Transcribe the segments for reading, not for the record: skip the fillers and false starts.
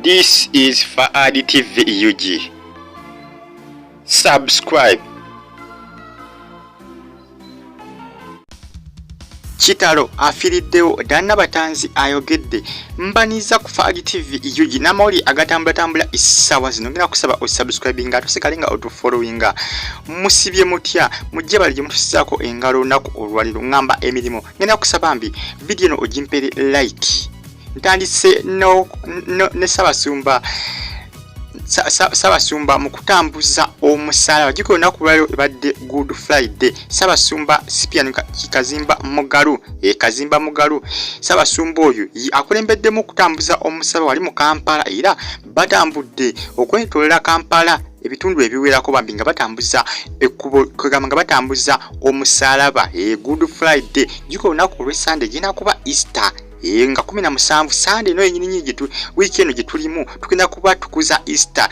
This is Faad TV UG. Subscribe. Kitalo afiriddewo Dana Batanzi ayogedde mbaniza ku Faad TV UG n'amawulire agatambulatambula essaawa zino ngenda kusaba osubscribinga ate nga otufollowinga musibye mutya mujje bali gye mutusizaako engalo olunaku olwaliro ngamba emirimu ngenda kusaba mbi vidiyo eno ogimpere like ntandise no, no, ne Ssabasumba Ssabasumba mu kutambuza omusalaba jjukira olunaku lwaliro ebadde Good Friday. Ssabasumba Cyprian Kazimba Mugalu e Kazimba Mugalu Ssabasumba oyo akulembeddemu okutambuza omusalaba wali mu Kampala era batambudde okwetolera Kampala ebitundu ebiwerako bambi nga batambuza ekkubo kwegamba nga batambuza omusalaba e Good Friday. Jjukira olunaku olw'Essande egenda kuba Easter nga 17 Sande eno yenyini nyingi gyetu wiiki eno gye tulimu tugenda kuba tukuza Easter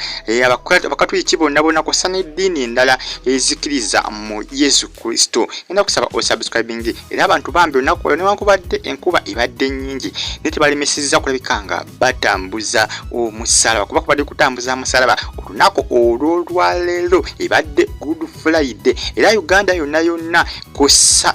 abakatuliki bonna bonna kw'ossa n'eddiini endala ezikiriza mu Yesu Kristo. Ngenda kusaba osubscribing era abantu bambi olunaku olwo newankubadde enkuba ebadde nnyingi naye tebalemesezza kulabika nga batambuza omusalaba kuba kubadde kutambuza musalaba olunaku olw'olwaleero ebadde Good Friday era Uganda yonna yonna kw'ossa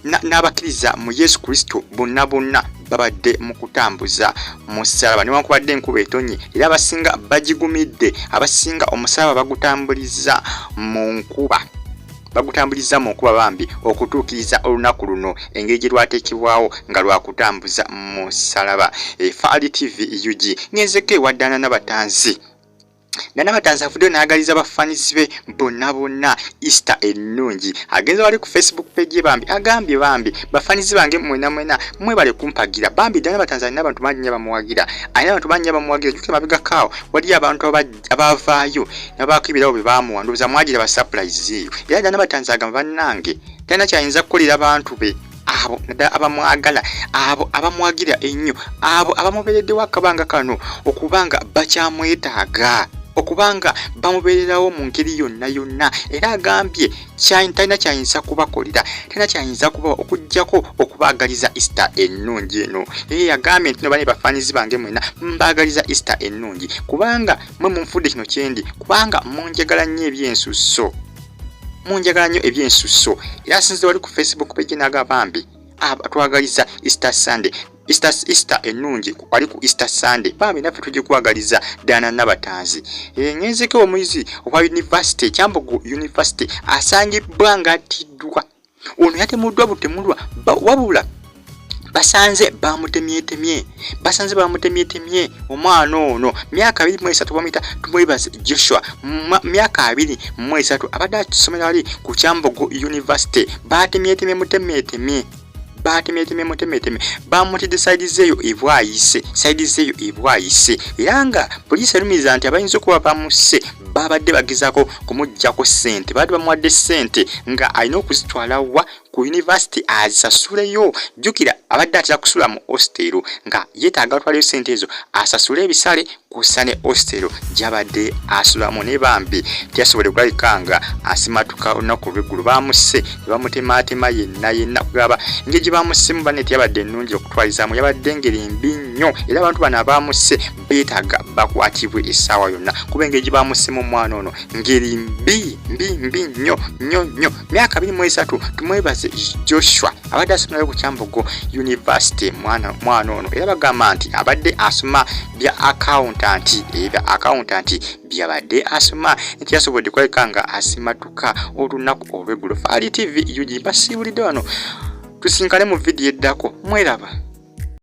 n'abakkiriza mu Yesu Kristo bonna bonna babadde mu kutambuza musalaba newankubadde enkuba etonye era abasinga bagigumidde abasinga omusalaba bagutambuliza mu nkuba bagutambuliza mu nkuba bambi okutuukiriza olunaku luno engeri gye lwateekebwawo nga lwakutambuza musalaba. Faali TV UG ngenzeko ewa Dana Nabatanzi. Nana Batanzi avuddeyo n'ayagaliza bafanizi be bonna bonna Easter ennungi. Agenze wali ku Facebook page ye bambi agambye bambi bafanizi bange mwena mwena mwebale kumpagira. Bambi Dana Batanzi alina abantu bangi nnyo abamuwagira. Alina abantu bangi nnyo abamuwagira. Jjukira mabegako awo waliyo abantu abaavaayo nabaako ebirabo bye baamuwa ndowooza mwagiraba surprise eyo. Era Dana Batanzi agamba bannange talina kyayinza kukolera bantu be abo naddala abamwagala abo abamuwagira ennyo abo abamubeereddewo akabanga kano okuba nga bakyamwetaaga okuba nga bamubeererawo mu ngeri yonna yonna era agambye talina kyayinza kubakolera talina kyayinza kubawa okuggyako okubaagaliza Easter ennungi eno. Yagambye nti no bane bafaanyizi bange mwena mbaagaliza Easter ennungi kubanga mwe munfudde kino kyendi kubanga munjagala nnyo ebyensusso munjagala nnyo ebyensusso era asinze wali ku Facebook page n'agamba bambi atwagaliza Easter Sunday Easter, Easter ennungi wali ku Easter Sunday bambi naffe tugikwagaliza Dana Nabatanzi. Ngenzeko omuyizi owa University Kyambogo University asangibbwa ng'attiddwa. Ono yatemuddwa butemulwa wabula basanze bamutemyetemye basanze bamutemyetemye omwana ono myaka 23 bamuyita Tumwebaze Joshua myaka 23 abadde asomera wali ku Kyambogo University batemyetemye mutemyetemye batemyetemye mutemyetemye bamutidde sayidi zeeyo ebwayise sayidi zeeyo ebwayise era nga poliisi erumiriza nti abayinza okuba bamusse babadde bagezaako kumuggyako ssente babadde bamuwadde ssente nga alina okuzitwala wa ku yunivasite azisasuleyo. Jjukira abadde atera kusula mu hositeero nga yeetaaga atwaleyo ssente ezo asasule ebisale kw'ossa ne hositeero gy'abadde asulamu naye bambi teyasobodde kulabika nga asimatuka olunaku olw'eggulo baamusse ne bamutemaatema yenna yenna kugaba engeri gye baamussemu banne teyabadde nnungi okutwalizaamu yabadde ngeri mbi nnyo era abantu bano abaamusse beetaaga bakwatibwe essaawa yonna kuba engeri gye baamussemu omwana ono ngeri mbi mbi mbi nnyo nnyo nnyo. Myaka 23 Tumwebaze Joshua abadde asomerayo ku Kyambogo University mwana mwana ono era bagamba nti abadde asoma bya accountant ebya accountant byabadde asoma nti yasobodde kulabika nga asimatuka olunaku olw'eggulo. Faali TV UG mbasiibulidde wano tusinkane mu vidiyo eddako mweraba.